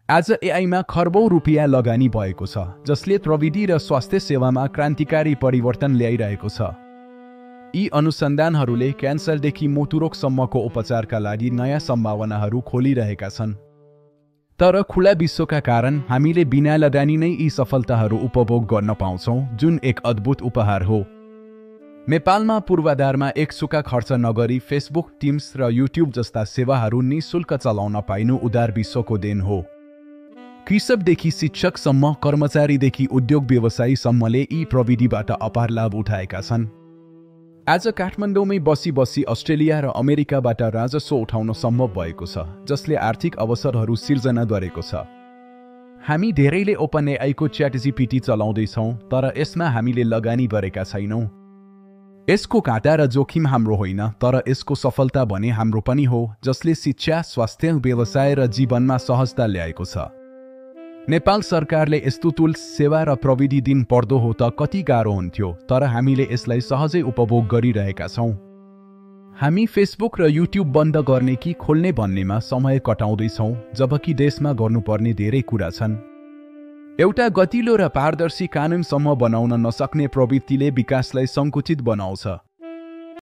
आज एआईमा खर्बौं रुपियाँ लगानी भएको छ, जसले प्रविधि र स्वास्थ्य सेवामा क्रान्तिकारी परिवर्तन ल्याइरहेको छ। यी अनुसन्धानहरूले क्यान्सरदेखि मोटुरोगसम्मको उपचारका लागि नयाँ सम्भावनाहरू खोलिरहेका छन्। तर खुला विश्वका कारण हामीले बिना लगानी नै यी सफलताहरू उपभोग गर्न पाउँछौँ, जुन एक अद्भुत उपहार हो। नेपालमा पूर्वाधारमा एक सुक्खा खर्च नगरी फेसबुक, टिम्स र युट्युब जस्ता सेवाहरू निःशुल्क चलाउन पाइनु उदार विश्वको देन हो। कृषकदेखि शिक्षकसम्म, कर्मचारीदेखि उद्योग व्यवसायीसम्मले यी प्रविधिबाट अपार लाभ उठाएका छन्। आज काठमाडौँमै बसी अस्ट्रेलिया र अमेरिकाबाट राजस्व उठाउन सम्भव भएको छ, जसले आर्थिक अवसरहरू सिर्जना गरेको छ। हामी धेरैले ओपन एआईको च्याटजीपीटी चलाउँदैछौँ, तर यसमा हामीले लगानी गरेका छैनौँ। यसको घाटा र जोखिम हाम्रो होइन, तर यसको सफलता भने हाम्रो पनि हो, जसले शिक्षा, स्वास्थ्य, व्यवसाय र जीवनमा सहजता ल्याएको छ। नेपाल सरकारले यस्तो टुल्स, सेवा र प्रविधि दिन पर्दो हो त कति गाह्रो हुन्थ्यो, तर हामीले यसलाई सहजै उपभोग गरिरहेका छौँ। हामी फेसबुक र युट्युब बन्द गर्ने कि खोल्ने भन्नेमा समय कटाउँदैछौँ, जबकि देशमा गर्नुपर्ने धेरै कुरा छन्। एउटा गतिलो र पारदर्शी कानुनसम्म बनाउन नसक्ने प्रवृत्तिले विकासलाई सङ्कुचित बनाउँछ।